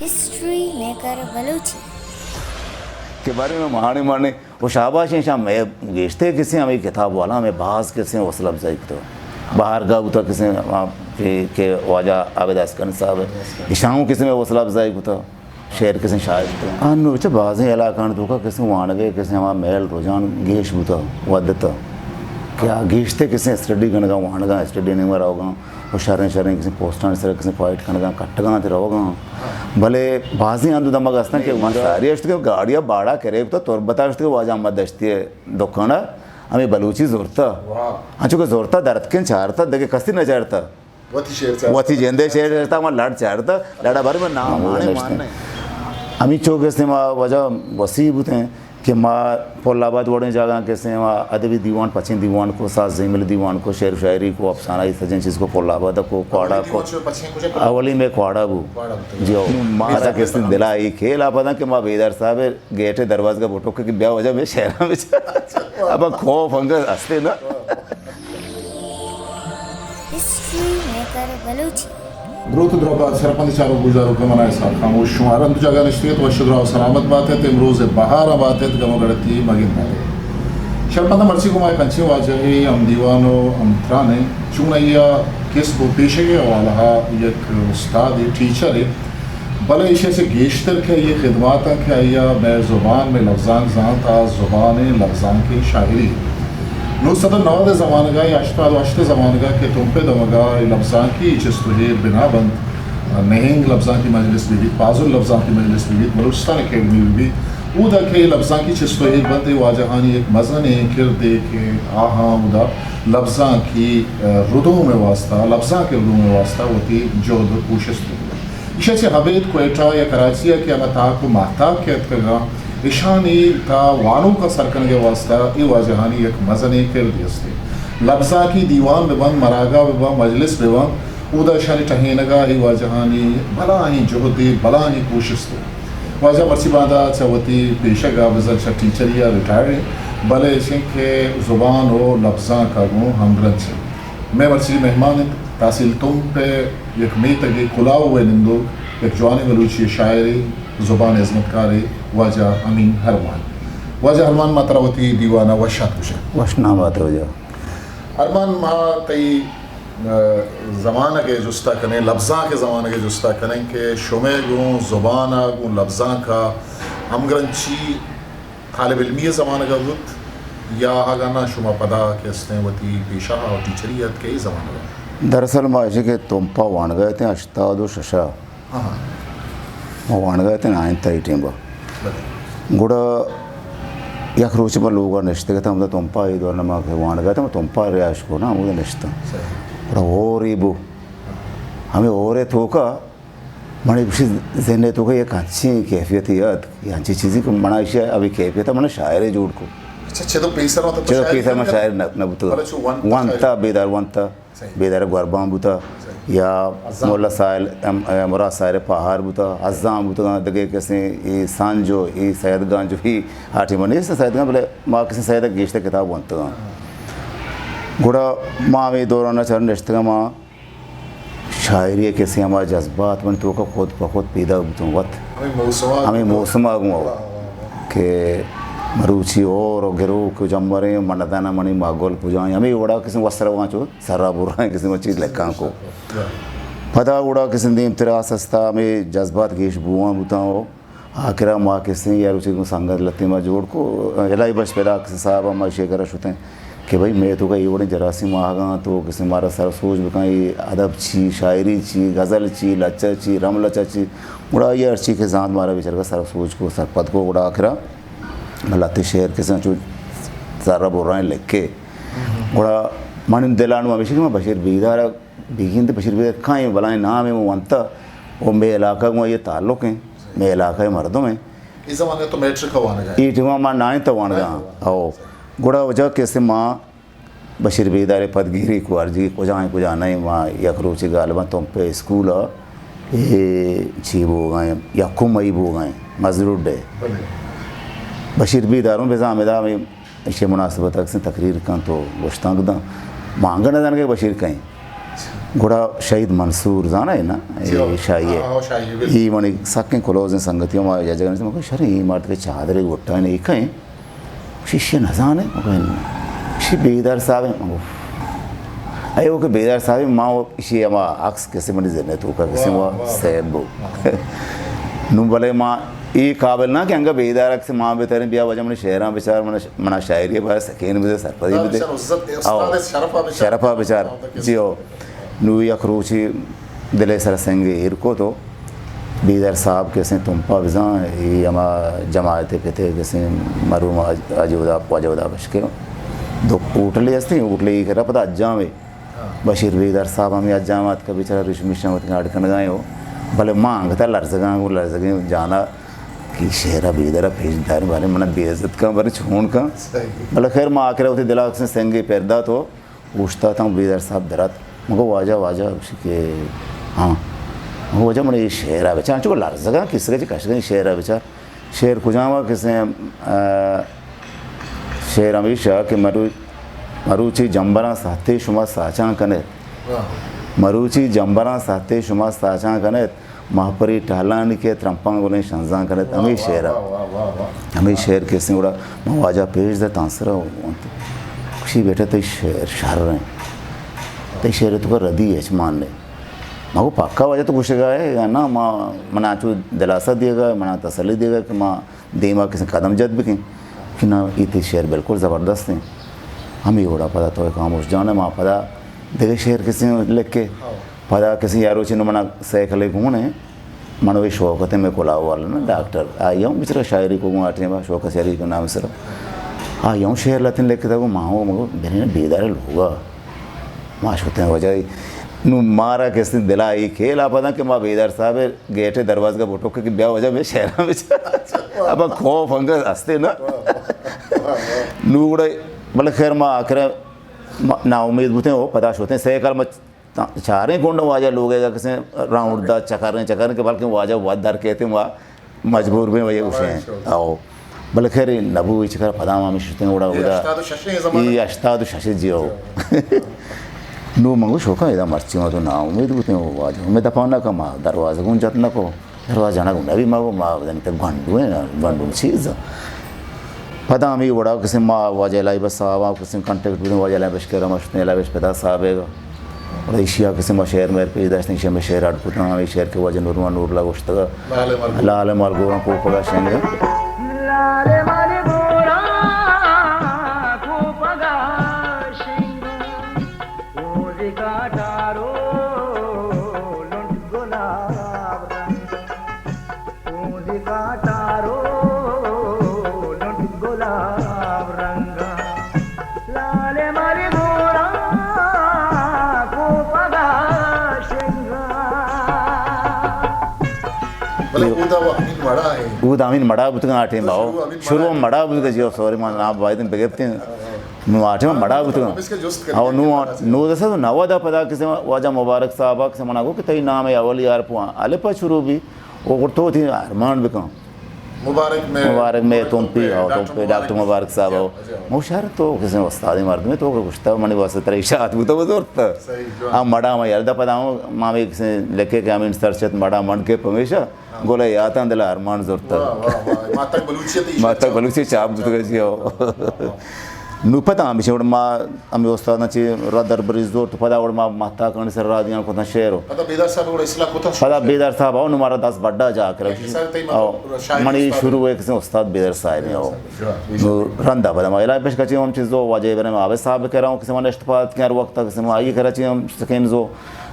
ہسٹری میکر بلوچی۔ کہ بارے میں مہانے مہانے و شاباش ہیں، شاہ میں گیشتے کسے ہمیں کتاب والا ہمیں باز کسے حوصلہ افزائی کتا۔ بہار گاہ بوتا کسے، ہما کہ، کہ واجہ عابد اسکن صاحب ہے، اشاں کسے میں حوصلہ افزائی کتا، شعر کسے شاعر کتا۔ انو چہ بازیں علاقان توکا کسے وانگے کسے ہما میل رجان گیش بوتا، ودتا۔ کہ آ گیشتے کسے اسٹڈی کنگا، وانگا، اسٹڈی نیمگا روگا، و شریں شریں کسے پوسٹان سر کسے فائٹ کنگا، کٹگا تے روگا۔ بلے بازیں ہندو دمگ ہستن کہ من ساری اشت کہ گاڑیا باڑا کرے کتا، تربتا اشت کہ واجہ احمد دشتی دکانا ہمیں بلوچی زورتا۔ واہ۔ انچو کہ زورتا درتکیں چارتا، دگہ کسی نہ چارتا۔ وتی شعر چارتا۔ وتی جندے شعر چارتا، من لڑ چارتا، لڑا بارے میں نام محمود آنے نشتے۔ مان نہیں۔ ہمیں چو کہ ما وجہ وسیع بوتیں کہ ما پل آباد وڑیں جاگہ کسے ما ادبی دیوان، پچیں دیوان کو، ساز زیمل دیوان کو، شعر و شاعری کو، افسانہ، یہ سجن چیز کو پل آباد کو، کواڑا اولی کو۔ دیوان چو پچیں کجا کو؟ اولی میں کواڑا بو۔ کواڑا بو۔ جی ہو۔ مارا کسے دلا ای کھیل آپ کہ ما بیدار صاحب گیٹ دروازگا بوٹو کہ بیا وجہ میں شہر میں۔ اب خوف انگا ہستے نا۔ ہسٹری میکر بلوچی۔ دروت و درہبات سرپند چاروک گوشداروک، من اسحاق خاموش، شما ہر ہند جاگہ نشتگ ات، وش و دراہ و سلامت بات ات، امروز بہار بات ات، گم و گڑتی مگند بات ات۔ شرپند مرچی گوں ما یک انچیں واجہے ہم دیوان و ہم ترانے، چون آئیا کسب و پیشگے حوالہ یک استادے، ٹیچرے، بلے ایشی ء چہ گیشتر کہ آئی ء خدمات انت کہ آئی ء مئے زبان، مئے لبزانک زانت، آ زبان ء لبزانک ء شاعری۔ نو سد ء نود ء زمانگ ء یا ہشتاد و ہشت ء زمانگ ء کہ تمپ ء دمگ ء اے لبزانکی چست و ایر بنا بنت، نہنگ لبزانکی مجلس بہ بیت، پازل لبزانکی مجلس بہ بیت، بلوچستان اکیڈمی بہ بیت، اودا کہ اے لبزانکی چست و ایر بنت، اے واجہانی یک مزنیں کردے کہ آہاں اودا لبزانکی، ء، ردوم ء واستہ، لبزانک ء ردوم ء واستہ وتی جہد و کوشست بہ کنت۔ ایشی ء چہ ابید کوئٹہ یا کراچی ء کہ ہما تاک و ماہتاک کہ اتکگاں، اشانی تھا وانوکاں سر کنگ ء واستہ اے واجہانی یک مزنیں کردے است۔ لبزانکی دیوان بہ بنت، مراگاہ بہ بنت، مجلس بہ بنت، اودا اشانی ٹہینگ ء اے واجہانی بلاہیں جہدے، بلاہیں کوشستے۔ واجہ مرچی باندا چہ وتی پیشگ ء بزاں چہ ٹیچری ء ریٹائرڈ انت، بلے اش انت کہ زبان و لبزانک ء گوں ہمگرنچ انت۔ مئے مرچی مہمان انت تحصیل تمپ ء یک میتگے کلاہو ء نندوک، یک جوانیں بلوچی شاعرے، زبان ء ہزمتکارے، واجہ امین ارمان۔ واجہ ارمان، ما ترا وتی دیوان ء وش آتک گوشیں۔ وش نام بات واجہ۔ ارمان، ما تئی، ء، زمانگ ء جستا کنیں، لبزانک ء زمانگ ء جستا کنیں کہ شمئے گوں زبان ء گوں لبزانک ء ہمگرنچی طالب علمی ء زمانگ ء بوت یا اگاں نہ شما پدا کہ استیں وتی پیشہ ء ٹیچری اتک اے زمانگ ء؟ دراصل ما ایشی کہ تمپا وانگ ء اتیں ہشتاد و شش ء۔ ہاں۔ ما وانگ ء اتیں نائنتھ ء ٹیم ء۔ بلے۔ گڑا یک روچے ما لوگ ء نشتگ اتاں، ہمدا تمپا اے دور ء ما کہ وانگ ء اتاں، ما تمپا رہائش کو نا، ہمودا نشتاں۔ صحیح۔ گڑا ہورے بو۔ ہمے ہورے توکا منی گوشی ذہن ء توکا یک انچیں کیفیتے اتک، یا انچیں چیزے کہ منا ایشی ء ابھی کیفیت ء منا شاعرے جوڑ کو۔ اچھا، چدو پیسر مطلب چدو شاعر پیسر ما شاعر نہ، نہ بوتو۔ بلے چو ونتا ونتا، شاعر۔ بیدار ونتا۔ صحیح۔ بیدار گوربان بوتا، صحیح۔ یا عزام۔ مولا ساحل، ام، ام، مراد ساحر پہار بوتا، عزام بوتگاں، دگہ کسیں اے سانجو، اے سید گانجو، ہی آ ٹیم ء نیست سید گان، بلے ما کسیں سید ء گیشتر کتاب ونتگاں۔ ہاں۔ گڑا ما ہمے دوران ء چر نشتگاں، ما شاعری ء کسیں ہما جذبات من توکا خود پہ خود پیدا بوتوں وت۔ ہمے موسم ء ہمے گوں۔ موسم ء گوں۔ واہ، واہ، واہ۔ کہ مروچی اور گروک جمبریں، من نداناں منی ماگل کجائیں، ہمے وڑا کسیں وسروگاں چو سرا برائیں کسے من چیز لکھاں کو۔ پدا گڑا کسے دیمترا آس استا ہمے جذبات گیش بوان بوتاں و آخرا ما کسے یا روچے گوں سنگت لتے ما جوڑ کو، الہی بخش پیدا کسے صاحب ما شیکرا شتیں کہ بھئی مئے توکا اے وڑیں جراثیم آہگاں تو کسے مارا سر سوج بکن، اے ادب چی، شاعری چی، غزل چی، لچہ چی، رم لچہ چی، گڑا اے ہر چی کہ زانت مارا بیچارگا سر سوج کو، سرپد کو، گڑا آخرا لتے شعر کسے چو سرا برائیں لکھے۔ گڑا من دل ء نوں ہمیشہ کہ من بشیر بیدار ء بگندے، بشیر بیدار کائیں بلائیں نامے من ونتا و مئے علاقہ گوں آئی ء تعلق ایں، مئے علاقہ ء مردم ایں۔ اے زمانگ ء تو میٹرک ء وانگ ء ئے؟ اے ٹائم ء ما نائنتھ ء وانگ ء آں۔ نائنتھ ء وانگ ء۔ او۔ گڑا واجہ کسے ما بشیر بیدار ء پدگیری کو، ہرجی کجا ایں کجا نہ ایں، ما یک روچے غالباً تمپ ء اسکول ء اے چی بوگ ء ایں، یکم مئی بوگ ء ایں، مزروڈ ء۔ بلے۔ بشیر بیدار اوں بزاں ہمدا ہمے ایشی ء مناسبت ء کسیں تقریر کنت و گوشتانک دنت۔ ما انگہ نہ زانگ ء بشیر کئے ایں۔ گڑا شہید منصور زانئے نا، اے جی ہو۔ شاہی ہے۔ ہاں، ہاں، شاہی ہے، بالکل۔ ای منی سکیں کلوزیں سنگتی، ما یک جگہ نشتیں، من گوشت، شر، ای مرد کہ چادرے گٹائیں، ای کئیں؟ شیشی نزانے؟ من گوشت، شی بیدار صاحب ہیں۔ من گوشت، اے وہ کہ بیدار صاحب ہیں، ما وہ اشی ہما عکس کسے منی ذہن توکا کسے واہ، وہ واہ۔ سیو بو۔ نو بلے ما ای قابل نہ کہ انگا بیدار عکس ما بتریں، بیا واجہ منی شعراں بچار، منا، منا شاعری بارے سکین بدے، سرپدی بدے۔ شر، عزت، استاد، او، شرفا بچار۔ شرفا بچار۔ ہاں، تو کس جی ہو۔ نو یک روچے دل ءِ سرا سنگے ایر کت و بیدار صاحب کسیں تمپا بزاں، اے ہما جماعت ءِ پت ءِ کسیں مرحوم اج-، اجودا، واجہ ہدا بشکے، دو ہوٹلے ہستیں، ہوٹلے ءِ کرا پدا حجام ءِ۔ بشیر بیدار صاحب ہمے حجام ءَ اتکا، بیچارہ ریش میشاں وتی اڈ کنگا ایں و، بلے ما انگتا لرزگاں، گوں لرزگیں جانا کہ شعرا بیدارا پیش داریں، باریں منا بے عزت کن، باریں چون کن۔ صحیح۔ بلے خیر ما آخرا وتی دلا کسیں سنگے پر دات و اوشتاتاں، بیدار صاحب درات۔ من گو، واجہ، واجہ، گوشی کہ ہاں۔ من گو، واجہ، من اے شعرا بچار، انچو لرزگاں، کسگا چہ کشگاں، اے شعرا بچار۔ شعر کجام ءَ کسیں، آ، شعر ہمیش ءَ کہ مرو-، مروچی جمبراں سہتے شما ساچاں کن ات۔ واہ۔ مروچی جمبراں سہتے شما ساچاں کن ات۔ مہپری ٹہلانی کہ ترمپاں گلیں شنزاں کن ات۔ واہ، ہمے واہ، شعر ءَ۔ واہ، واہ، واہ، واہ۔ ہمے شعر کسیں گڑا من واجہ پیش دات تاں سرا انت۔ گوشی، بیٹا، تئی شعر شر انت۔ تئی شعر ءِ توکا ردی ہچ مان نے۔ من گو، پکا واجہ تو گوشگا ئے یا نا؟ ما، منا چو دلاسا دیگا، منا تسلی دیگا کہ ما دیما کسیں قدم جت بکیں کہ نا، اے تئی شعر بالکل زبردست انت۔ ہمے وڑا پدا تو خاموش جان ءَ، ما پدا دگہ شعر کسیں لکھے۔ پدا کسیں یاروچی نو منا سائیکلے گون ہے، من وی شوکت ءِ مئے کلاہ والا نا ڈاکٹر، آئی ہم بچارا شاعری کو گون آ ٹائما شوکت شاعری کو نام سر۔ آئی ہم شعر لتیں لکھتا گو، ما ہوں مگو بنین بیدار لوگا۔ ما شتیں واجہ، نو مارا کسیں دلا ای کھیل آ پدا کہ ما بیدار صاحب گیٹ ءِ دروازگا بٹوک کہ بیا واجہ مئے شعراں بچار۔ ابا خوف انگا ہستے نا۔ نو گڑا، بلے خیر ما آخر ما ناامید بوتیں، او پدا شتیں سائیکل ما تا-، چاریں گونڈ واجہ لوگ ءَ کسیں راؤنڈ دا چکریں چکریں کہ بلکیں واجہ وت در کیتیں وا مجبور بیں وہی گوشیں۔ او۔ بلے خیر نبو اے چکر پدا ما ہمیں شتیں وڑا اے وڑا۔ ہشتاد و شش ءِ زمانہ؟ اے ہشتاد و شش جی او۔ نو من گو شوکا ادا مرچی ما تو نا امید بوتیں واجہ۔ ہمیں دپا نہ کما دروازہ گون جت نہ کو۔ دروازہ جنگ نبی ما گو ما دنی تے گونڈو ہیں، گونڈو چیز۔ پدا ہمیں وڑا کسیں ما واجہ الہی بس صاحب کسیں کانٹیکٹ بودیں، واجہ الہی بش کرا ما شتیں، الہی بش پدا صاحب ہے گا۔ اور ایشیا کسیں ما شعر مہر پیش داشتیں، ایشیا میں شعر اڈ کتاں، ہمیں شعر کے واجہ نورمان نور لا گوشتگا۔ لال مال گوراں کو پدا شنگ۔ لال مال گوراں کو پدا شنگ۔ پوزی کاٹارو لنٹ گلاب رنگ۔ پوزی کاٹارو لنٹ گلاب رنگا، لال مری گورا کو پدا شنگا۔ بلے اودا وہ ہمین مڑا ہے۔ اودا ہمین مڑا بوتگا آ ٹائم باو۔ شروع ہمین مڑا شروع ہے۔ مڑا بوتگا جی، سوری، ما نام باید بگپتیں۔ نو آ ٹائم مڑا بوتگا۔ ہم اس کے جست کریں۔ او نو، نو دسا تو نو دا پدا کسے واجہ مبارک صاحب کسے منا گو کہ تئی نام ہے اولی حرف الف شروع بی۔ او گڑ تو وتی ارمان بکن۔ مبارک میں، مبارک میں تمپی، ہاؤ، ڈاکٹر تمپی، ڈاکٹر مبارک صاحب، ہاؤ۔ جی، ہاں۔ مو شر تو کسے استاد مردمے تو کہ گشتا منی واسطہ ترا اشاعت بوتا بزرتا۔ صحیح، جوان۔ ہم مڑا ما یلدا پدا ہوں، ما میں کسے لکھے کہ ہمیں سرچت مڑا من کے پمیشا، ہاں۔ گولے یاتاں دل ارمان زرتا۔ واہ، واہ، واہ۔ ما تک بلوچیت ایشاعت ما تک بلوچی چاپ بوتا جی، ہاؤ۔ واہ، واہ، واہ۔ نو پدا ہمیشہ وڑ ما ہمے استاداں چہ را دربری زرت، پدا وڑ ما مہتاکانی سر را دیان کتاں شعر و پدا بیدار صاحب وڑ اصلاح کتاں پدا شعر۔ بیدار صاحب او نو مارا دست بڈا جا کرا۔ یک حساب تئی مطلب او، شاعری منی استاد۔ شروع ایک سے استاد بیدار صاحب نے او۔ جوان، جوان۔ نو رندا پدا ما علاج پیش کچی ہم چیزو واجہ ابراہیم عابد صاحب کرا ہوں، کسی من اشتپاد کے ہر وقت کسی ما آئی کرا چی ہم سکین زو،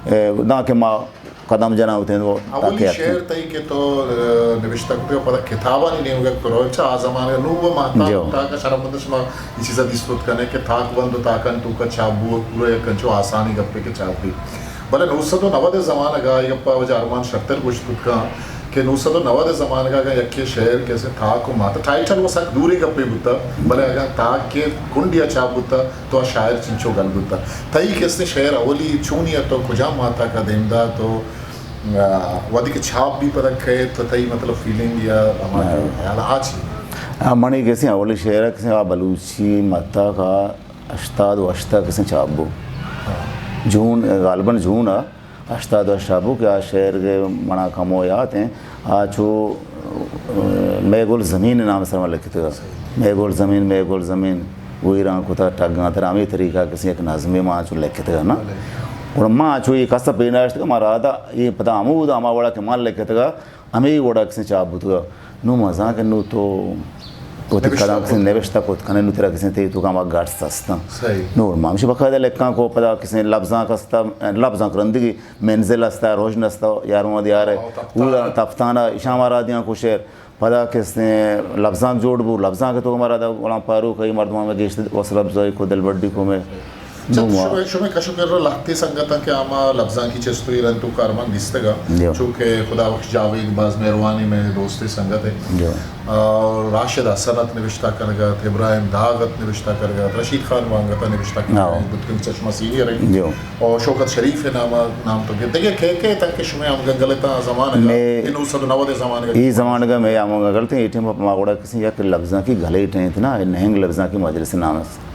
اے، داں کہ ما قدم جناں وتیں وہ اولی تاکہ شعر تئی کہ تو، آ، نبشتہ کتگ پدا کتابانی نیمگ ءَ تو روئے چہ آ زمانگ ءَ نوں وہ ماتا جو۔ تاکہ شرف مند شما یہ چیزا دیست کت کنے کہ تاک بند و تاکانی توکا چاپ بو پورا یک انچو آسانی گپے کہ چاپ بی۔ بلے نو سد و نود زمانگ ءَ یہ گپا وجہ ارمان شرتر گوشت کت کن کہ نو سد و نود زمانگ ءَ اگاں یکے شعر کسے تاک و ماتا ٹائٹل وہ سک دوریں گپے بوتا، بلے اگاں تاک کے کنڈیا چاپ بوتا تو آ شاعر چنچو گل بوتا۔ تئی کسے شعر اولی چونی اتو، کجام ماتا کا دیم دات و، آ، وھدے کہ چھاپ بی پدا کئیت تو تئی مطلب فیلنگ یا ہما ہاں۔ خیال آ چی؟ آ، منی کسے اولی شعر کسے آ بلوچی ماتا کا ہشتاد و ہشت کسے چھاپ بو۔ ہاں۔ جون، غالباً جون ءَ ہشتاد ءُ ہشت ءَ بو کہ آ شعر کہ منا کمو یات ایں، آ چو، ءَ، مئے گل زمین نام سر ما لکھتگ۔ مئے گل زمین، مئے گل زمین، ویران کتا ٹگاں تر، ہمے طریقہ کسی یک نظمے ما چو لکھتگ نا۔ گڑا ما چو یہ کسا پیناشتگ، ما رادا یہ پدا ہمود ہما وڑا کہ ما لکھتگ، ہمے وڑا کسیں چاپ بوتگ۔ نوں مزاں کہ نوں تو وتی نبشتہ کلام کسیں کت۔ نبشتہ کت کنے، نوں ترا کسیں تئی توکا ہما گٹس ہستاں۔ صحیح۔ نوں ما ہمشی باقاعدہ لکھاں کو، پدا کسیں لبزانک ہستا، لبزانک رندگی منزل ہستا، رژن ہستا، یار محمد یار ہے، ہاں، تپتان۔ اودا تپتان، ایشاں ہما را دیاں کو شعر۔ پدا کسیں لبزانک جوڑ بو، لبزانک تو ہما را دا غلام فاروق ہے، مردماں میں گیشت حوصلہ افزائی کو، دلبڈی کو میں۔ چت نوں ما شمئے، شمئے کش ءُ کر ءَ لہتے سنگتاں کہ آ ما لبزانکی چست ءُ ایرنت ءُ کارمند دیستگ ءَ، جی۔ چو کہ خدابخش جاوید باز مہروانی مئے دوستے سنگت ہے۔ جی۔ اور راشد حسن ات نبشتہ کنگ ءَ ات، ابراہیم داغ ات نبشتہ کنگ ءَ ات، رشید خان وانگت ءَ نبشتہ کنگ ءَ ات، ہاں۔ بوت کنت چشمہ سینئر ہے۔ جی۔ اور شوکت شریف ہے نام، نام تو کہ دگہ کئے کئے تک کہ شمئے ہم گنگل اتاں زمانگ ءَ، مئے اے نو سد ءُ نود ءِ زمانگ ءَ۔ اے زمانگ ءَ مئے ہم گنگل اتاں، اے ٹائم ما گڑا کسیں یک لبزانکی گل ءِ ٹائم ات نا، نہنگ لبزانکی مجلس نام است۔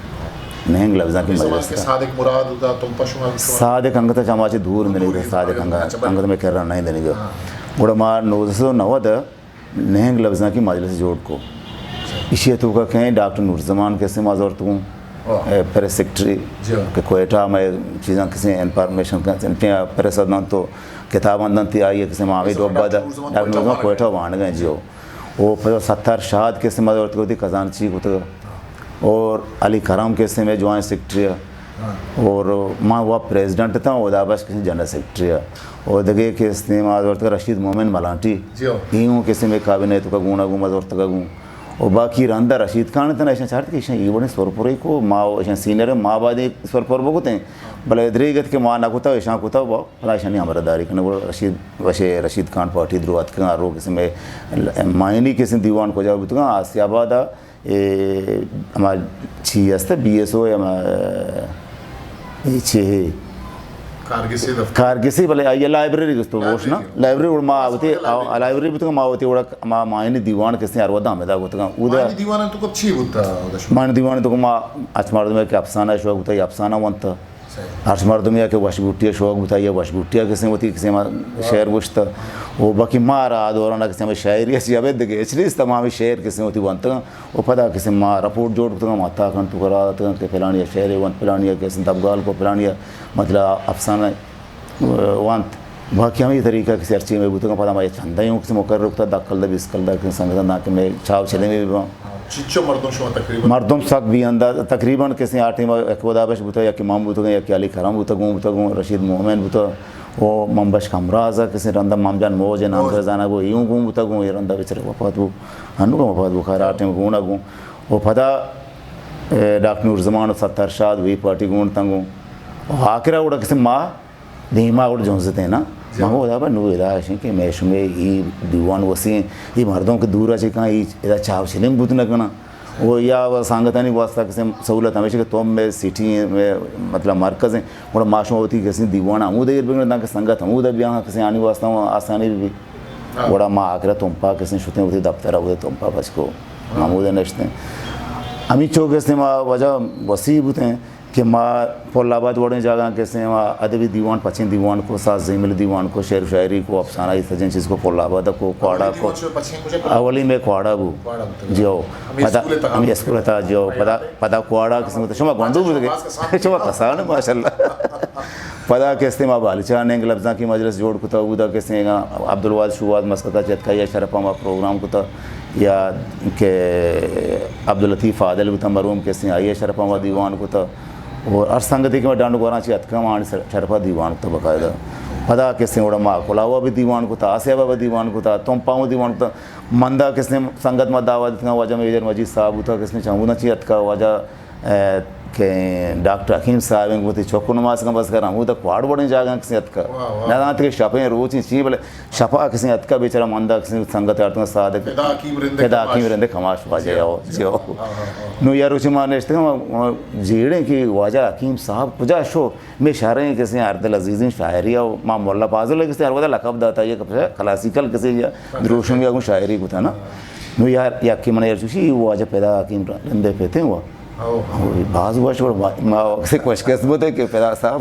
نہنگ لبزانکی ہمے زمان مجلس کہ ءَ۔ صادق مراد ادا تمپ ءَ شما، شما صادق انگت چما چہ دور دور دنیگا، انت، صادق انگت، انگت۔ انگت میں کرا نہیں دنیگا۔ ہاں۔ گڑا ما نوزدہ سد ءُ نود ءَ نہنگ لبزانکی مجلس جوڑ کو۔ ایشی ءِ توکا کہیں ڈاکٹر نورزمان کسے ما زورت گوں، واہ۔ اے، پریس سیکرٹری جی۔ کہ کوئٹہ میں چیزاں کسے انفارمیشن کا پریس دنت تو کتاباں دنت، آئی کسے ما ہمیں ڈوبا دا، ڈاکٹر نورزمان ڈاکٹر نورزمان کوئٹہ کوئٹہ وانگ ءَ جی۔ او پدا ستار شاد کسے ما زورت کو دی خزانچی کو تو۔ اور علی کرم کسے میں جوائنٹ سیکرٹری ہے۔ ہاں۔ اور ما وا پریزیڈنٹ تھا، ادا بس کسے جنرل سیکرٹری ہے۔ اور دگے کسے ما زورت رشید مومن ملانٹی۔ جی ہو۔ ایوں کسے میں کابینہ تو کا گونا گوما زورت کا گون۔ اور باقی رندا رشید خان تھا، ایشاں چارت کہ ایشاں ای بڑے سرپرے کو، ما ایشاں سینئر ما بعد ایک سرپر بگتے ہیں۔ بلے دریگت کہ ما نہ کتا، ایشاں کتا، با پدا ایشانی ہمراہ داری کنے۔ گڑا رشید، وشے رشید خان پارٹی درو اتکاں، رو کسے میں مائنی کسے دیوان کجا بوتگاں، آسیا آباد ءَ، اے، ہما چی است، بی ایس او، ہما، اے، چی ہے؟ کارگسی دفتر۔ کارگسی، بلے آئی لائبریری گستو گوش نا؟ لائبریری۔ لائبریری، اور ما وتی، لائبریری۔ آ، لائبریری بوتگاں، ما وتی وڑا، ما، مائنی دیوان کسے ہر ودا ہمدا گوتگاں۔ اودا مائنی دیوان تو کب چی بوتا؟ مائنی دیوان تو ما اچ مردم کہ افسانہ شوق بوتا، یہ افسانہ ونتا۔ صحیح۔ ہرچ مردمے کہ وشگوٹی ءِ شوق بوتا، یا وشگوٹی ءَ کسے وتی کسے ما شعر گوشتا۔ و باقی ما را آ دوران کسے ہمیں شاعری اسی ابد دگہ ہچ نیست، تمامی شعر کسے وتی ونتگاں۔ و پدا کسے ما رپورٹ جوڑ کتگاں، ما تا کن تو کرا داتگاں کہ پلانی شعر ونت، پلانی کسے دبگال کو، پلانی مطلب افسانہ ونت۔ باقی ہمیں طریقہ کسے ہرچی میں بوتگاں، پدا ما یہ چندہ یوں کسے مقرر کتا، دہ کلدہ بیست کلدہ کسے سنگتاں داں کہ میں چاو چلے میں بھی باں۔ چنچو مردم شما تقریباً؟ مردم سک بی انداز، تقریباً کسے آ ٹائم ءَ یک خدا بخش بوتا، یکے من بوتگاں، یکے علی کرم بوتا، گون بوتا، گون رشید مومن بوتا، و من بخش ہمراز ءَ کسے رندا مام جان موج نام موج۔ سر زانا گو ایوں گون بوتا، گون یہ رندا بیچارہ وفات بو، ہنو گون وفات بو، خیر آ ٹائم گون ءَ گون۔ و پدا، اے، ڈاکٹر نور زمان و ستار شاد وی پارٹی گون تنگو۔ و آخرا گڑا کسے ما دیما گڑ جنزتیں نا۔ جی۔ من گو خدا بخش نو ادا اشیں کہ میں شمے ای دیوان وسی، ای مردم کہ دور ءَ چہ کن، ای ادا چاو چلیں بوت نہ کناں۔ و یا و سنگتانی واسطہ کسے سہولت ہمیشہ کہ تو میں سٹی ہیں، میں مطلب مرکز ہیں، گڑا ما شما وتی کسے دیوان ہمود ایر بگن، تاکہ سنگت ہمود بیاں، کسے آنی واسطہ ہم آسانی بھی۔ ہاں۔ گڑا ما آخرا تمپا کسے شتیں وتی دفتر ءَ، وتی تمپا پچ کو ہاں۔ ہمود نشتیں۔ ہمیں چو کسے ما وجہ وسیع بوتیں۔ کہ ما پل آباد وڑیں جاگہاں کسے ما ادبی دیوان، پچیں دیوان کو، ساز زیمل دیوان کو، شعر و شاعری کو، افسانہ، یہ سجن چیز کو پل آباد کو، کواڑا اولی کو۔ دیوان شو پچیں کجا کو؟ اولی میں کواڑا بو۔ کواڑا بو۔ جی ہو۔ ہمیں پدا، اسکول تھا۔ ہمیں اسکول تھا، جی ہو۔ پدا، پدا کواڑا کسے مطلب شما گونڈو بو دے۔ شما کسان، ماشاءاللہ۔ پدا کسے ما بالیچا ننگ لبزانکی مجلس جوڑ کتا، اودا کسے عبدالواحد شوہاز مسقط ءَ چہ اتکا، یا شرپا ما پروگرام کتا۔ یا کہ عبداللطیف فاضل بوتاں، مرحوم کسے، آئی ءِ شرپا ما دیوان کتا۔ اور ہر سنگتے کہ ما ڈنڈ گوراں چہ اتکاں، ما آنی سر-، شرپا دیوان کتا باقاعدہ۔ پدا کسے وڑا ما کلہو ءَ بھی دیوان کتا، آسیاب ءَ بھی دیوان کتا، تمپا ءَ دیوان کتا۔ مندا کسے سنگت ما دعوت دیتگاں، واجہ میجر مجید صاحب بوتا، کسے چمودا چہ اتکا، واجہ اے، کہ ڈاکٹر حکیم صاحب ہیں، وتی چک و نماز کن بس کر، ہمودا کواڑ وڑیں جاگہ کسے اتکا۔ واہ، واہ۔ نہ زانت کہ شپیں روچیں چی، بلے شپا کسے اتکا، بیچارہ مندا کسے سنگت آرتگا، صادق۔ فدا حکیم رندے فدا حکیم کماش۔ رندے کماش واجہ، جی۔ ہو، جی، ہو۔ ہاں، ہاں، ہاں۔ نو یا روچے ما نشتگاں، ما، ما جیڑیں کہ واجہ حکیم صاحب کجا شو؟ میں شریں کسے عبدالعزیزیں شاعری، او ما مولا فاضل کسے ہر ودا لقب داتا، یہ کلاسیکل کسے یا دروشم یا گوں شاعری کتا نا۔ نو یار، یکے من یار چوشی، واجہ فدا حکیم رندے پیتے ہوا۔ او۔ او، باز وش، گڑا ما، ما کسے خوش قسمت ہے کہ پدا صاحب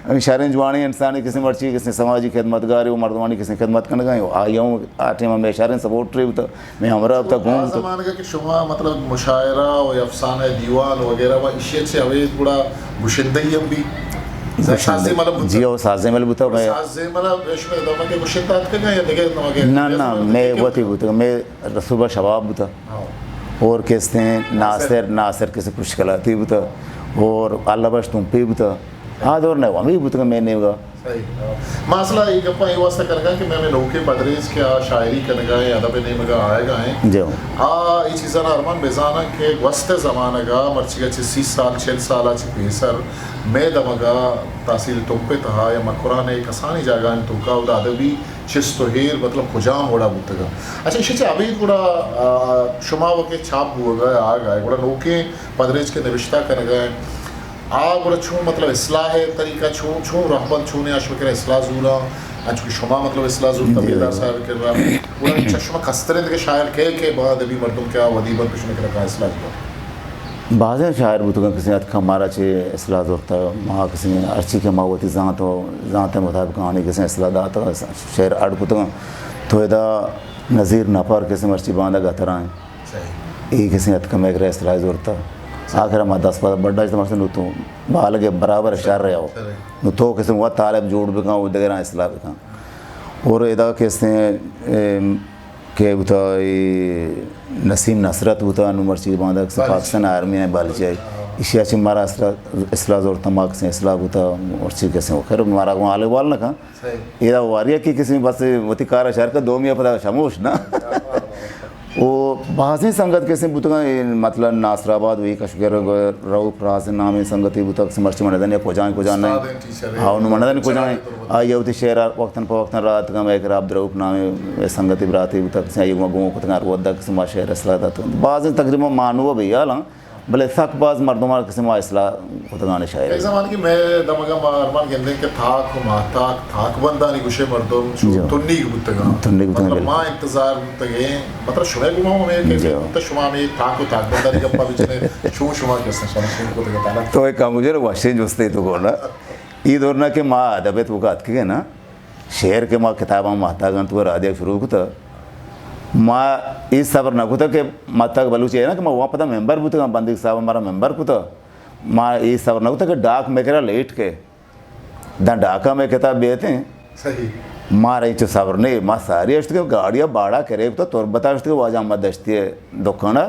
ہمیں شریں جوانیں انسانی کسے مرچی کسے سماجی خدمتگاری و مردمانی کسے خدمت کنگا ہیں۔ آئی ہم آ ٹائم ہمیں شریں سپورٹرے بوتا، میں ہمراہ بوتا، گون آ بوتا۔ زمانگا کہ شما مطلب مشاعرہ و افسانہ دیوان وغیرہ و اشی چے اوید گڑا گشندگی ہم بھی گشندہ۔ سازے ملب بوتا؟ جی، او سازے مل بوتا، میں سازے ملب اش میں دمگے گشندہ اتکگا یا دگہ دمگے؟ نہ، نہ، میں وتی بوتا، میں رسول بخش شباب بوتا۔ ہاں۔ اور کسے ناصر، ناصر۔ ناصر کسے پشکلاتی بوتا۔ اور اللہ بخش تمپی بوتا۔ آ دور نہ ہوا، ہمیں بوتا میں نیوگا۔ صحیح۔ ہاں۔ ما اصلا یہ گپا یہ واسطہ کرگا کہ میں، میں نوکے پدریچ کہ آ شاعری کنگا ہیں، ادب نیمگا آئے گا ہیں۔ جو۔ آ یہ چیزاں ارمان بزانا کہ وسط زمانگا مرچی چہ سی سال، چل سال چہ پیسر میں دمگا تحصیل تمپے تہا یا مکران کسانی جاگہ توکا ادا ادبی چست و ہیر مطلب کجام وڑا بوتگا؟ اچھا، ایشی چہ ابید گڑا، آ، شما وقت چاپ بوگا آگا ہے، گڑا نوکیں پدریچ کے نوشتہ کنگا ہے۔ آ گڑا چون مطلب اصلاح ہے طریقہ چون، چون رہبند چون ہے، اشما کرا اصلاح زورا، انچو کہ شما مطلب اصلاح زورتا جی۔ بیدار صاحب کرا۔ گڑا چہ شما کستریں دگہ شاعر کئے کہ بعد ابھی مردم کیا ودی بند شما کرا اصلاح زورا؟ بازیں شاعر بوتگاں، کسے اتکاں مارا چہ اصلاح زرتا، ما کسے ہرچی کہ ما وتی زانت و زانت مطابق آنی کسے اصلاح داتا، شعر اڈ کتگاں۔ تو ادا نذیر نپر کسے مرچی باندا گترائیں۔ صحیح۔ اے کسے اتکاں مئے کرا اصلاح زرتا۔ آخر ما دست پد بڈا جتا مرچی نو تو بالغ برابر شر رہے ہو۔ شر رہے۔ نو تو کسے وت طالب جوڑ بکن و دگراں اصلاح بکن۔ اور ادا کسے، اے، کہ بوتا اے نسیم نصرت بوتا، نو مرچی باندا کسے بلوچ۔ پاکستان آرمی نے بلوچ ہے۔ ایشی چہ مارا اصلاح، اصلاح زورتا، ما کسے اصلاح بوتا، مرچی کسے خیر مارا گوں حال احوال نہ کن۔ صحیح۔ ایرا واریا کی کسے بس وتی کارا شر کا دومی پدا شموش نا۔ او بازیں سنگت کسے بوتگا، اے مطلب ناصر آباد وی کشگر رؤف راز نامیں سنگتی بوتا، کسے مرچی من ندانی کجائیں کجا نہیں۔ استاد ہیں، ٹیچر ہیں۔ ہاں، نو من ندانی کجائیں۔ آئی وتی شعر وقتاً پہ وقتاً را اتکاں، مئے کرا عبدالرؤف نامیں سنگتی براتے بوتا، کسے آئی گوں گوں کتگاں، روت دا کسے ما شعر اصلاح دات۔ بازیں تقریباً مانو بے حالاں، بلے سک باز مردماں کسے ما اصلاح کتگاں شاعر۔ ایک زمانے کہ مئے دمگا ما ارمان گندیں کہ تاک و ماہتاک، تاک بندانی گوشے مردم چو جی۔ تنیگ بوتگاں۔ تنیگ بوتگاں، مطلب بالکل۔ ما انتظار بوتگیں، مطلب شمئے گوما ہمیں کہ جی۔ تو شما ہمیں تاک و تاک بندانی گپا بچنے، شما، شما کسے شما شروع کتگے تالا۔ تو ایک کام مجھے وشیں جستے تو کرنا۔ ای دور نہ کہ ما ادب توکا اتکگے نا، شعر کہ ما کتاباں ماہتاک انت و را دیگ شروع کتا، ما ای صبر نہ کتا کہ ماہتاک بلوچی ہے نا کہ ما وہاں پدا ممبر بوتگاں، بندیگ صاحب مارا ممبر کتا، ما ای صبر نہ کتا کہ ڈاک مئے کرا لیٹ کے، داں ڈاکا مئے کتاب بیتیں۔ صحیح۔ مارا انچو صبر نہیں، ما ساری اشتگے گاڑیا باڑا کرے کتا، تربتا اشتگے واجہ احمد دشتی دکانا،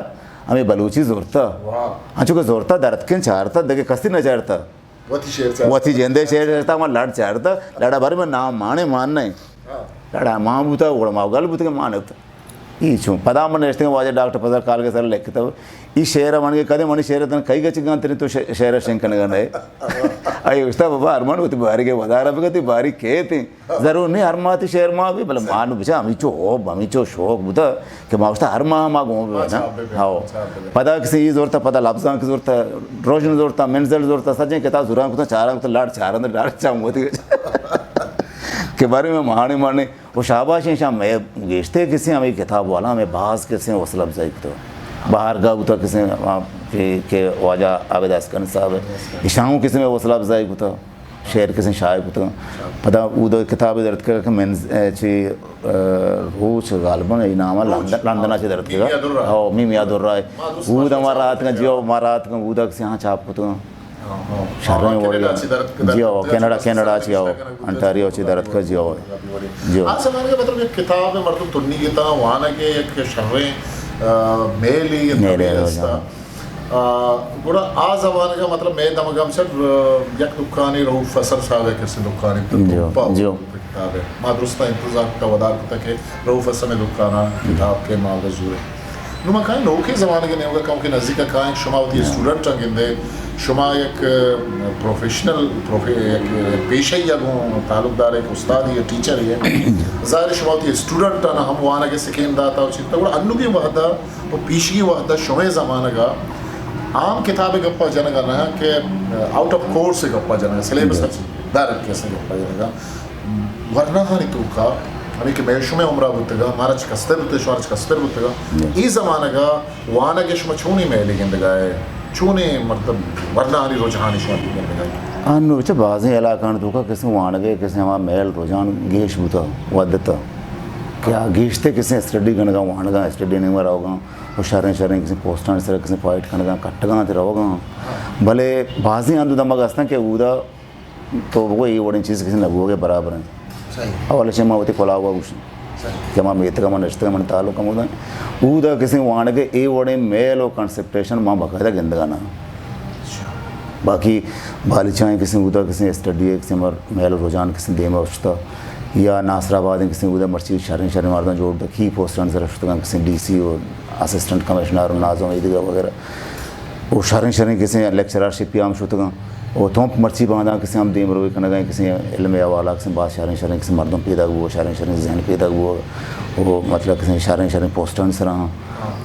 ہمیں بلوچی زورتا۔ واہ۔ انچو کہ زورتا درتکن چارتا، دگہ کسی نہ چارتا۔ وتی شعر چارتا۔ وتی جندے شعر چارتا، ما لڑ چارتا، لڑا بارے میں نام مانے مان نہیں۔ ہاں۔ لڑا مان بوتا، گڑا ما گل بوتا کہ مان بوتا۔ ای چون؟ پدا من نشتگیں واجہ ڈاکٹر فضل کالگ سر لکھتا۔ ای شعر من کے کدے منی شعر تن کئی گچ گان تری تو ش-، شعر شنگ کنگا نہیں۔ آئی اشتا بابا ارمان وتی باری کے ودارا بگتی باری کیتے۔ ضرور نہیں ہر ماہ تی شعر ما بھی، بلے ما نو بچا ہمیچو ہوب، ہمیچو شوق بوتا کہ ما اشتا ہر ماہ ما گون بے نا۔ ہاؤ۔ پدا کسی ای زورتا، پدا لفظاں کی زورتا، روشن زورتا، منزل زورتا، سجیں کتاب زوران کتا، چاران کتا، لڑ چاران، لڑ چا موتی کہ بارے میں مانے مانے۔ و شاباش ہیں شام میں گیشتے کسی ہمیں کتاب والا ہمیں باز کسی حوصلہ افزائی کتا۔ بہار گاہ بوتا کسی کہ، کہ واجہ عابد اسکن صاحب ہے۔ اشاں کسی میں حوصلہ افزائی کتا۔ شعر کسیں شائع کتگ۔ پدا اود کتابے درتکگ کہ من، اے، چی، اے، روچ غالباً اے نام روچ۔ لندن، لندن ءَ چہ درتکگ۔ میمیا درا۔ ہو، میمیا درا۔ ما درست اودا ما راتکاں، جی ہو، ما راتکاں، اودا کسے ہاں چاپ کتگ۔ ہاں، ہاں۔ شریں وڑے۔ کینیڈا چہ درتکگ۔ جی ہو، کینیڈا، کینیڈا چہ ہو۔ انٹاریو چہ درتکگ، جی ہو۔ جی ہو۔ آ زمانگ ءَ مطلب یک کتابے مردم تنیگتا، وانگ ءِ یک شریں، آ، میلے یا میلے طبیعے ہو، است۔ جی ہو۔ آ، گڑا آ زمانگ ءَ مطلب مئے دمگ ءَ ہم چہ، آ، یک دکانے رؤف حسن صاحب ءِ کسے دکانے تو جی ہو، پا جی ہو۔ کتاب ءِ۔ ما درستاں انتظار کتا، ودار کتا کہ رؤف حسن ءِ دکان ءَ کتاب کہ ما زوریں۔ نوں ما کائیں نوکیں زمانگ ءِ نیمگ ءَ کم کہ نزیک ءَ کائیں، شما وتی اسٹوڈنٹ ءَ گندے، شما یک، آ، پروفیشنل، پروفے-، یک پیشہ ءَ گوں تعلق دار، یک استادے یا ٹیچرے۔ ظاہر ہے شما وتی اسٹوڈنٹ ءَ ہم وانگ ءِ سکین داتا و چنتا، گڑا انوگیں وہد ءَ و پیشی وہد ءَ شمئے زمانگ ءَ عام کتاب ءِ گپ ءَ جنگ ءَ نہ کہ آؤٹ آف کورس ءِ گپ ءَ جنگ ءَ، سلیبس ءَ چہ در کیس ءِ گپ ءَ جنگ ءَ، ورناہانی توکا ہمے کہ مئے شمئے عمر ءَ بوتگ ءَ، مارا چہ کستر بوتگ، شمارا چہ کستر بوتگ ءَ، اے زمانگ ءَ وانگ ءِ شما چونیں میلے گندگ ءَ ئے؟ چونیں مطلب ورناہانی رجحان شما دیگ ءَ؟ انو چہ بازیں علاقہانی توکا کسیں وانگ ءِ کسیں ہما میل رجحان گیش بوتا، ودتا کہ آ گیشتر کسیں اسٹڈی کنگا، وانگا، اسٹڈی نیمگا روگا و شریں شریں کسیں پوسٹانی سرا کسیں فائٹ کنگا، کٹگا تے روگا۔ بلے بازیں ہندو دمگ ہستاں کہ اودا تو بگو اے وڑیں چیز کسیں نہ بوگ ءِ برابر انت۔ صحیح۔ اول چہ ما وتی کلاہ ءَ گوشیں۔ صحیح۔ کہ ما میتگ ءَ ما نشتگ ءَ من تعلق ہمودا انت۔ اودا کسیں وانگ ءِ اے وڑیں میل و کنسپٹیشن ما باقاعدہ گندگا نہ۔ اچھا۔ باقی بالیچائیں کسیں اودا کسیں اسٹڈی ءِ کسیں مر-، میل و رجحان کسیں دیم ءَ شتا یا ناصر آبادیں کسیں اودا مرچی شریں شریں مردم جوڑ بوتا، کی پوسٹانی سرا شتگاں کسیں ڈی سی و اسسٹنٹ کمشنر و نازم ایدگہ وغیرہ۔ و شریں شریں کسیں لیکچررشپی ہم شتگاں۔ و تمپ مرچی بانداں کسیں ہم دیمروی کنگا، کسیں علم ءِ حوالہ کسیں باز شریں شریں کسیں مردم پیداک بوگ، شریں شریں ذہن پیداک بوگ۔ و مطلب کسیں شریں شریں پوسٹانی سرا ہاں۔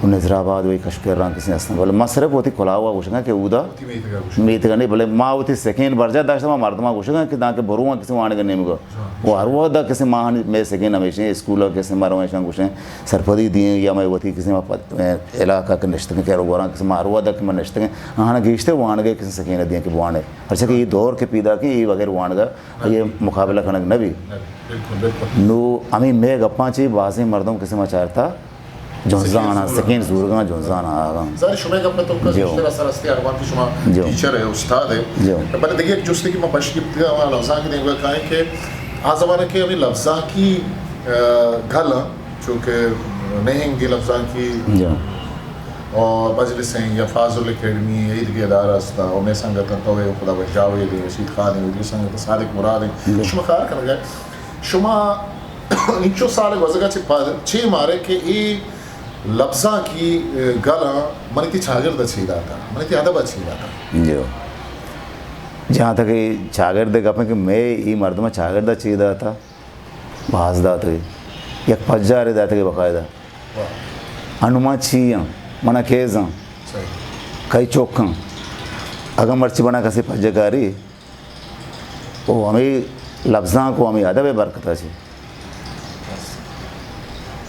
و نظر آباد و اے کشکراں کسیں ہستاں۔ بلے ما صرف وتی کلاہ ءَ گوشگاں کہ اودا وتی میتگ ءَ گوشگاں۔ میتگ ءَ نہیں، بلے ما وتی سکین برجا داشتہ ما مردماں گوشگاں کہ دانکہ برواں کسیں وانگ ءِ نیمگا۔ ہاں۔ و ہر وقت کسیں ما ہمے سکین ہمیشیں اسکول ءَ کسیں مرویں شاں گوشیں سرپدی دیں یا مئے وتی کسیں ما پت-، علاقہ کہ نشتگیں کہر و گوراں کسیں ما ہر وہدا کہ ما نشتگیں، آہاں گیشتر وانگ ءِ کسیں سکین دیں کہ بوانے۔ پرچہ کہ اے دور کہ پیداک ایں، اے بغیر وانگ ءَ اے مقابلہ کنگ نہ بی۔ نہ بی، بالکل، بالکل۔ نو ہمے مئے گپاں چہ بازیں مردم کسیں ما چارتا جنزان آں، سکین زورگاں، جنزان آں آغاں۔ ظاہر شمئے گپ ءِ توکا جو۔ گیشتر اثر ہستے ہر وقت شما جو۔ ٹیچر ہے، استاد ہے۔ جو۔ بلے دیگہ یک جستے کہ ما پش گپتگا ہما لفظاں کہ دیگہ کائیں کہ آ زمانہ کہ ہمیں لفظاں کی، آ، گل آں۔ چونکہ نہنگ لفظانکی جا۔ اور مجلس ہیں یا فاضل اکیڈمی ہے، ایدگہ ادارہ استا، اور مئے سنگت ہیں تو خدا بخش جاوید ہیں، رشید خان ہیں، ایدگہ سنگت ہیں، صادق مراد ہیں۔ جی۔ شما کار کنگا۔ شما انچو سال گوزگا چہ پد چے مارے کہ اے لفظانکی گلاں منی تی چاگرد چے داتا، منی تی ادب چے داتا۔ جی۔ جہاں تک اے چاگرد گپ ہے کہ مئے اے مردم چاگرد چے داتا، باز داتگ، یک پجارے داتگ باقاعدہ۔ واہ۔ انو ما چی آں؟ منا کیز آں؟ صحیح۔ کئی چوک آں؟ اگاں مرچی منا کسے پجہ کاری، او ہمے لبزانک و ہمے ادب ءِ برکت ءَ چہ۔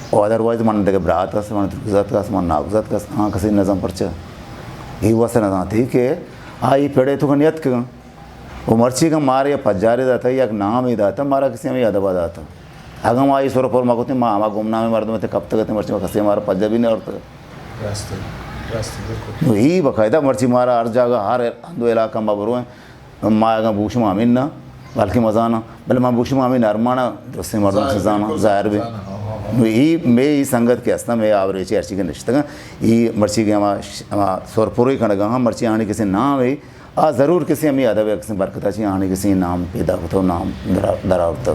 او ادروائز من دگہ برات است، من درگزات است، من ناگزات است، آں کسے نزان پرچہ۔ اے واسطہ نزانتی کہ آئی پڑے تو کن یتکگاں۔ و مرچی کہ مارا یک پجارے داتہ، یک نامے داتہ، مارا کسے ہمے ادبا داتہ۔ اگاں ما آئی سر پر مکتیں، ما ہما گمنامیں مردم تے کپتگ اتیں، مرچی ما کسے مارا پجا بھی نہ آورتگ۔ راست ہے، راست ہے، بالکل۔ نو ای باقاعدہ مرچی مارا ہر جاگہ، ہر ہندو علاقہ ما برویں، ما اگاں بوشم ہمین نہ، بلکہ مزاناں، بلے ما بوشم ہمین ارمانا درستیں مردم ظاہر، سے زاناں، بالکل، ظاہر بھی۔ زاناں، ہاں، ہاں، ہاں۔ نو ای مے ای سنگت کہ استاں، مے آوریچی ہرچی کہ نشتگاں، ای مرچی کہ ہما ش-، ہما سرپرے کنگا ہاں، مرچی آنی کسے نام ہے، آ ضرور کسے ہمے ادب ءِ کسے برکت ءَ چہ آہانی کسے نام پیدا کتہ و نام درا-، درآورتہ۔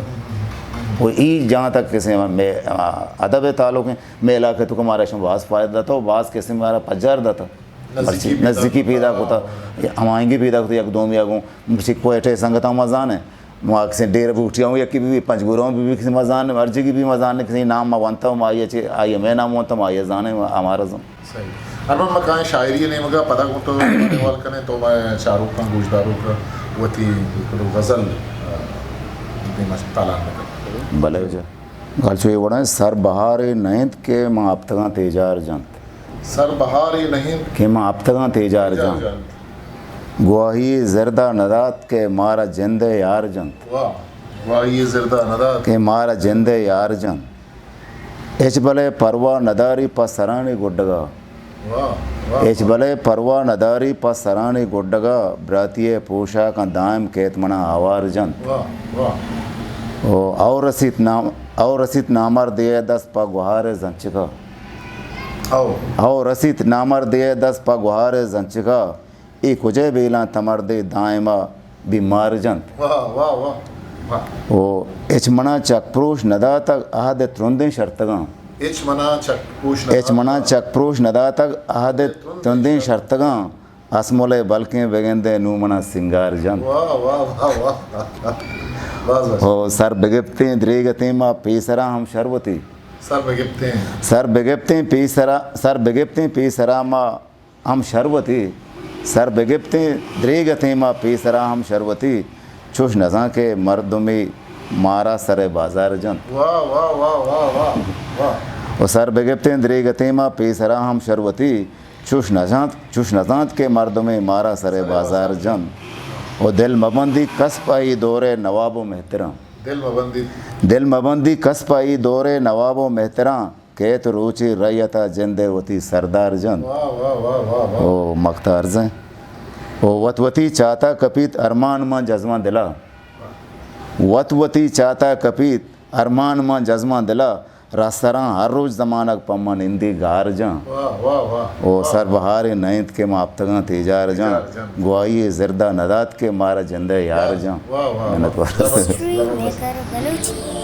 و ای جہاں تک کسے ہمے، ہما ادب ءِ تعلق ہیں، مئے علاقہ ءِ توکا مارا اشاں باز فائدہ داتہ و باز کسے مارا پجار داتہ۔ نزیکی مرچی پیدا نزیکی کتہ۔ پیدا کتہ، ہماہنگی پیدا کتہ، یک دومی ءَ گوں مرچی کوئٹہ ءِ سنگتاں ما زانیں، ما کسے ڈیرہ بگٹی ءَ ہوں یکے بہ بی، پنجگور ءَ ہوں بہ بی، کسے ما زانیں، ہر جگہ بہ بی ما زانیں، کسے نام ما ونتہ و ما آئی ءَ چہ، آئی ءَ مئے نام ونتہ، ما آئی ءَ زانیں، ہمارا زانیں۔ صحیح۔ ارمان، ما کائیں شاعری ءِ نیمگا، پدا گوں تو حوال کنیں، تو مئے چاروکاں، گوشداروکاں وتی کدو غزل، آ، دیما تالان بکن۔ بلے جا۔ گل چو اے وڑا انت، سر بہارے نہ انت کہ ما ہپتگاں تیجار جنت۔ سر بہارے نہ انت کہ ما ہپتگاں تیجار تیجار جنت۔ جنت۔ گواہی زردا ندات کہ مارا جند ءِ یار جنت۔ واہ، گواہی زردا ندات۔ کہ مارا جند ءِ یار جنت۔ ہچ بلے پرواہ نداری پہ سرانی گڈگا۔ واہ، واہ، ہچ واہ۔ بلے پرواہ نداری پہ سرانی گڈگا، براتی ءِ پوشاکاں دائم کیت منا آوار جنت۔ واہ، واہ۔ او، او رسیت نام، او رسیت نامردی ءِ دست پہ گوہار ءِ زنچکا۔ او۔ او رسیت نامردی ءِ دست پہ گوہار ءِ زنچکا۔ اے کجئے بیلاں تمردے دائما بیمار جنت۔ واہ، واہ، واہ، واہ۔ او ہچ منا چک پروش نداتگ عہد ءِ ترندیں شرتگاں۔ ہچ منا چک پروش ہچ منا نداتگ۔ چک پروش نداتگ عہد ءِ ترندیں شرتگاں۔ اسمل ءِ بلکیں بگندئے نوں منا سنگار جنت۔ واہ، واہ، واہ، واہ۔ باز، باز۔ او سر بگپتیں دریگتیں ما پیسرا ہم شروتی۔ سر بگپتیں۔ سر بگپتیں پیسرا، سر بگپتیں پیسرا ما ہم شروتی، سر بگپتیں دریگتیں ما پیسرا ہم شروتی، چوش نزاں کہ مردمے مارا سر بازار جنت۔ واہ، واہ، واہ، واہ، واہ، واہ۔ و سر بگپتیں دریگتیں ما پیسرا ہم شروتی، چوش نزانت، چوش نزانت کہ مردمے مارا سر بازار جنت۔ و دل مبندی کس پہ ای دور نواب و مہتراں۔ دل مبندی۔ دل مبندی کس پہ ای دور نواب و مہتراں، کیت روچے رعیت ء جند ء وتی سردار جنت۔ واہ، واہ، واہ، واہ، واہ۔ او مکتارزیں۔ او وت وتی چاتا کپیت ارمان من جزمان دلا۔ وت وتی چاتا کپیت ارمان من جزمان دلا۔ رستراں ہر روچ زمانگ پہ من نندی گار جاں۔ واہ، واہ، واہ۔ او سر بہارے نہ انت کہ ما ہپتگاں تیجار جاں۔ تیجار جاں۔ گواہی زردا ندات کہ مارا جندے یار جاں۔ واہ، واہ، واہ۔ منت وار۔ ہسٹری میکر بلوچی۔